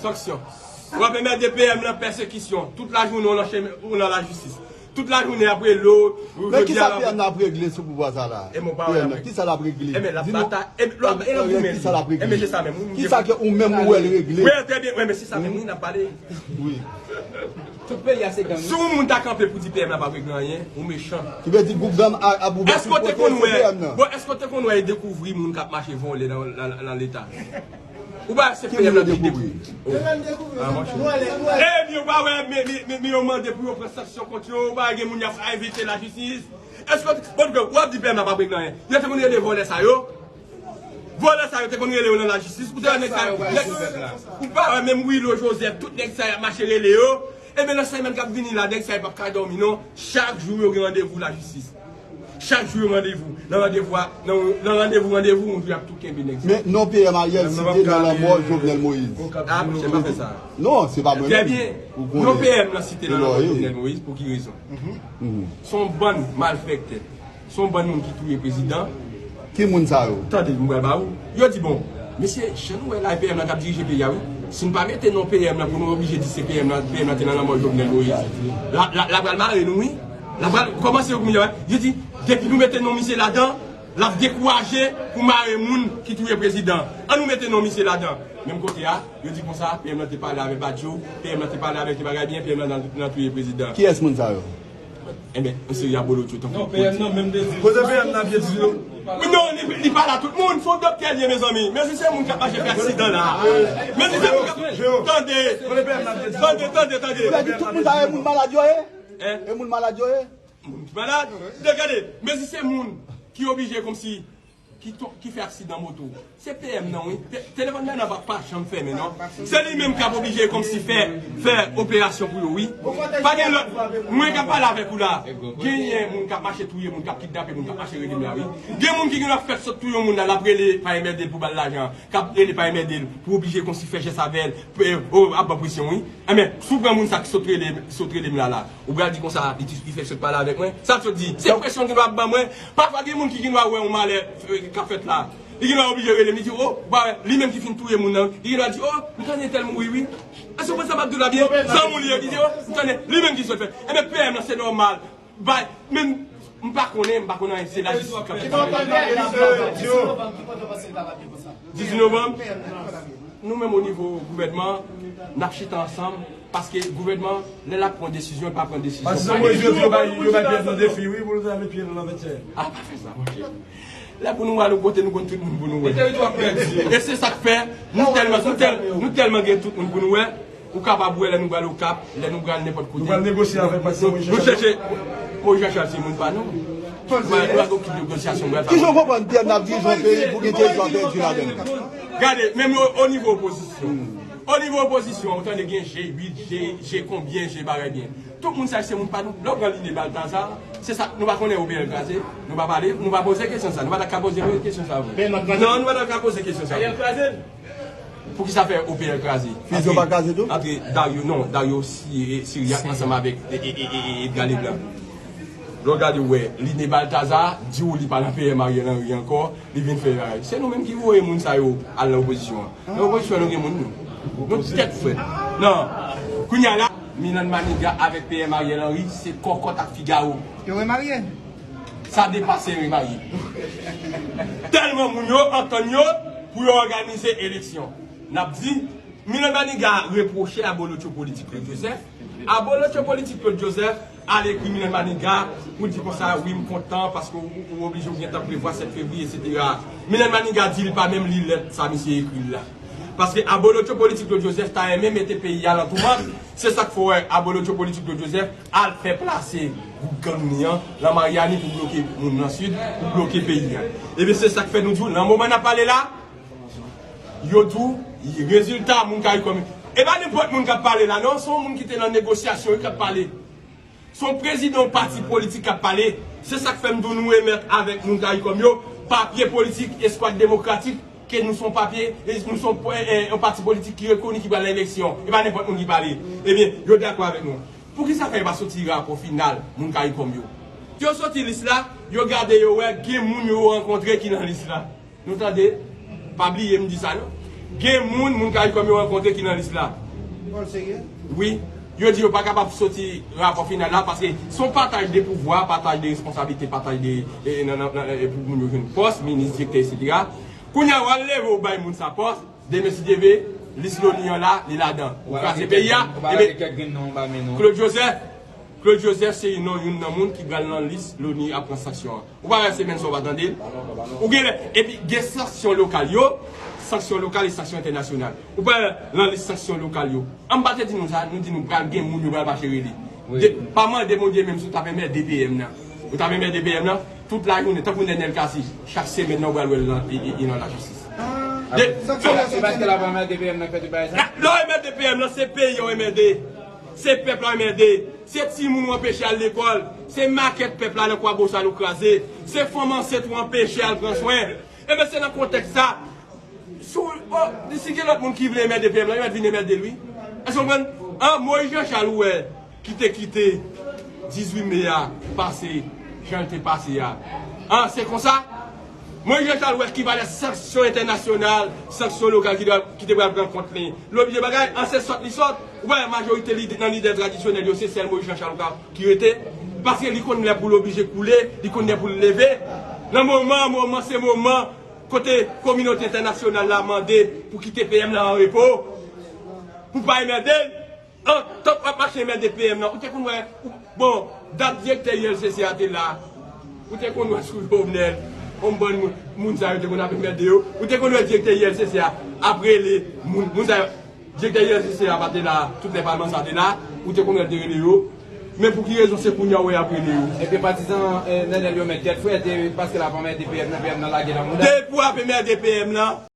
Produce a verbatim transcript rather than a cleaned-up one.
Sanksyon. W ap enmède P M nan pèsekisyon. Tout lajounen w nan chemen, ou nan lajistis. Tout lajounen ap rele w. Men kisa P M nan ap regle sou pouvwa sa la? P M nan, kisa l ap regle? Di nou, kisa l ap regle? Kisa ke ou menm ou wè l regle? Wi, trè byen, wi, men se sa menm wi n ap pale. Wi. Tout peyi a se gang. Si yon moun ta kanpe pou di P M nan pa regle anyen, ou mechan. Ki vle di gwoup gang ap ouvè tout kote se P M nan. Bon, èske w te konn wè e dekouvri moun k ap mache vòlè nan, nan, nan Leta? Ou pa se P M nan ki dekouvri. Ebyen, ou pa wè, men, men, men, men yo mande pou yo pran sanksyon kont yo, ou pa wè gen moun y ap envite lajistis. Èske, bon, w ap di P M nan pa regle anyen. Yo te konn rele vòlè sa yo. Vòlè sa yo te konn rele yo nan lajistis. Ou te wè nèg sa yo. Ou pa wè menm Willo Joseph, tout nèg sa y ap mache rele yo. Ebyen, nan semèn k ap vini la, nèg sa yo p ap ka dòmi non. Chak jou yo gen randevou lajistis. Chak jou yo randevou. Nan randevou a, nan, nan randevou, randevou, yon jou y ap tou kenbe nèg sa. Men non P M Ariel site nan lanmò Jovenel Moïse. Ah, se pa fè sa. Non, se pa mwen menm. Trè byen. Non P M nan site nan lanmò Jovenel Moïse, pou ki rezon? Se yon bann malfektè. Se yon bann moun ki touye prezidan. Ki moun sa yo? Tande, m pral ba ou. Yo di, bon, mesye, jan nou wè la, P M nan k ap dirije peyi a, wi. Si n pa mete non P M nan pou nou oblije di se P M nan, P M nan te nan lanmò Jovenel Moïse. La, la, l ap pral mare nou, wi. L ap pral kòmanse yo kounye a, wi. Yo di, depi nou mete non misye ladan, l ap dekouraje pou mare moun ki touye prezidan. An nou mete non misye ladan. Menm kote a, yo di konsa, P M nan te pale avèk Badio, P M nan te pale avèk bagay byen, P M nan nan, nan touye prezidan. Kiyès moun sa yo? Enben, yon seri abolotcho tankou. Non, P M nan menm te di. Kote P M nan vye di yo? Non, li, li pa la tout moun, se yon doktè li ye, mezanmi. Men si se moun k ap mache fè aksidan la. Men si se moun k ap, tande, tande, tande, tande. Ou vle di tout moun sa yo e moun malad yo ye? Hein? E moun malad yo ye? Moun ki malad? Gade, men si se moun ki oblije kòmsi ki to-, ki fè aksidan moto. Se P M nan, wi. Te-, telefòn Bèna pa, pa janm fèmen, non. Se li menm k ap oblije kòmsi fè, fè operasyon pou yo, wi. Pa gen lòt. Mwen k ap pale avèk ou la. Genyen moun k ap mache touye moun, k ap kidnape moun, k ap mache rele m la, wi. Gen moun ki gen dwa fèt sot touye yon moun la, l ap rele pa enmède l pou ba l lajan, k ap rele pa enmède l pou oblije kòmsi fè jès avè l, pou, o, ap ban presyon, wi. Enben, si w pran moun sa ki sot rele, sot rele m la, la, ou pral di konsa, li, li fèk sot pale avèk mwen. Sa l sot di, se presyon ki ap ban mwen. Pafwa, gen moun ki, ki gendwa wè yon malè, eh, k ap fèt la. Li gendwa oblije rele m, li di, o, ou pa wè, li menm ki fin touye moun nan, li gendwa di, o, m konnen tèl mouri, wi. Èske w konn sa m ap di w la byen? San moun li ye, li di, o, m konnen, li menm ki sot fè. Enben, P M nan, se nòmal. Bay, men m pa konnen, m pa konnen anyen, se lajistis k ap fè sa. Dizuit novanm, nou menm o nivo gouvènman, n ap chita ansanm, paske gouvènman, lè l ap pran desizyon, l pa pran desizyon. Paske se mwen, jodi, yo bay, yo bay P M nan defi, wi, pou l ta met pye l nan vètyè. A, pa fè sa, monchè. Lè pou nou al yon kote, nou konn tout moun pou nou wè. E se sa k fè, nou tèlman, nou tèl-, nou tèlman gen tout moun pou nou wè, ou kapab wè lè nou pral Okap, lè nou pral nenpòt kote. Nou pral negosye avèk Max Moïse Jean Charles. Nou chèche Moïse Jean Charles, se moun pa nou. Nou pa, nou pa gen okenn negosyasyon, nou pral. Kijan w konprann P M nan ap dirije yon peyi pou gen teritwa pèdi ladan l? Gade, menm o, o nivo opozisyon. O nivo opozisyon, ou tande gen G uit, G, G konbyen, G bagay byen. Tout moun sa yo se moun pa nou. Lè w pran Line Balthazar, se sa, nou pa konnen O P L kraze, nou pa pale, nou pa poze kesyon sa, nou pa ta ka poze kesyon sa vre. Non, nou pa ta ka poze kesyon sa vre. Poukisa fè O P L kraze? Fizyon pa kraze tou? Antre Dario, non, Dario si-, Siriak ansanm avèk e, e, e, e, e Edgar Leblanc. Lè w gade, w wè, Line Balthazar di w li pa nan P M Ariel Henry ankò, li vin fè bagay. Se nou menm ki voye moun sa yo al nan opozisyon an. Nan opozisyon, nou gen moun nou. Nou tèt frèt. Non. Kounye a la, Milan Maniga avèk P M Ariel Henry, se kòkòt ak figawo. Yo remarye? Sa depase remarye. Tèlman moun yo antann yo pou yo òganize eleksyon. N ap di, Milan Maniga repwoche abolotcho politik Claude Joseph. Abolotcho politik Claude Joseph al ekri Milan Maniga pou di konsa, wi, m kontan paske ou, ou, ou oblije, ou gentan prevwa sèt fevriye, etsetera. Milan Maniga di li pa menm li lèt sa misye ekri l la. Paske abolotcho politik Claude Joseph ta renmen mete peyi a nan toumant. Se sa k fè w wè abolotcho politik Claude Joseph al fè plase gwoup gang li an nan Maryani pou bloke moun nan Sid, pou bloke peyi a. Ebyen, se sa k fè nou di w, nan moman n ap pale la, yo di w, rezilta moun CARICOM. E pa nenpòt moun k ap pale la, non, se yon moun ki te nan negosyasyon wi k ap pale. Se yon prezidan yon pati politik k ap pale. Se sa k fè m di w nou remèt avèk moun CARICOM yo papye politik Eskwad Demokratik, ke nou se yon papye, e nou se yon, e, e, yon pati politik ki rekoni ki pral nan eleksyon. E pa nenpòt moun ki pale. Ebyen, yo dakò avèk nou. Poukisa fè yo pa soti rapò final moun CARICOM yo? Yo soti lis la, yo gade, yo wè gen moun yo rankontre ki nan lis la. Nou tande, pa bliye m di sa non. Gen moun, moun Caricom yo rankontre ki nan lis la. Wi. Yo di yo pa kapab soti rapò final la paske se yon pataj de pouvwa, pataj de responsablite, pataj de, e, e, nan, nan, nan, e, pou moun yo jwenn pòs, minis, direktè, etsetera. Kounye a, w al leve, w bay moun sa pòs, demen si Dye vle, lis Loni an la, li ladan. Ou kraze peyi a, Claude Joseph, Claude Joseph se non youn nan moun ki pral nan lis Loni ap pran sanksyon an. Ou pa wè semèn sa w pa tande l? Ou gen lè, epi gen sanksyon lokal yo, sanksyon lokal e sanksyon entènasyonal. Ou pa wè nan lis sanksyon lokal yo. An m pa te di nou sa, nou di nou pral gen moun yo pral mache rele. De, pa mande Bondye menm si w t ap enmède P M nan. Ou t ap enmède P M nan, tout lajounen, tankou Nenel Cassy, chak semèn nan w pral wè l nan, e, e, e nan lajistis. De, e paske l ap enmède P M nan k fè tout bagay sa? Lè w enmède P M nan, se peyi w enmède. Se pèp la w enmède. Se timoun w anpeche al lekòl. Se makèt pèp la nan Kwabosal ou kraze. Se fanm ansent ou anpeche al pran swen. Ebyen, se nan kontèks sa, si w, o, si gen lòt moun ki vle enmède P M lan, yo mèt vin enmède l, wi. Èske w konprann? An, Moïse Jean Charles, ou wè, ki te kite dizuit me a pase, jan l te pase a. An, se konsa? Moïse Jean Charles, ou wè ki valè sanksyon entènasyonal, sanksyon lokal ki dwe, ki te pral pran kont li. L oblije bagay, an, se sòt li sòt. Ou wè, majorite lidè, nan lidè tradisyonèl yo, se sèl Moïse Jean Charles ki rete. Paske li konn lè pou l oblije koule, li konn lè pou l leve. Nan moman, moman, se moman kote kominote entènasyonal la mande pou kite P M nan an repo, pou pa enmède l. An, tank w ap mache enmède P M nan, ou te konn wè, ou, bon, dat direktè U L C C a te la. Ou te konn wè sou Jovenel, yon bann moun, moun sa yo te konn ap enmède yo. Ou te konn wè direktè U L C C a ap rele moun, moun sa yo. Direktè U L C C a pa te la, tout lè palman sa te la, ou te konn wè l te rele yo. Men pou ki rezon se kounye a w wè y ap rele yo? Ebyen patizan, eh, Nenel yo mèt tèt frèt, e paske l ap anmède P M nan, P M nan lage nan mouda. Depi w ap anmède P M nan,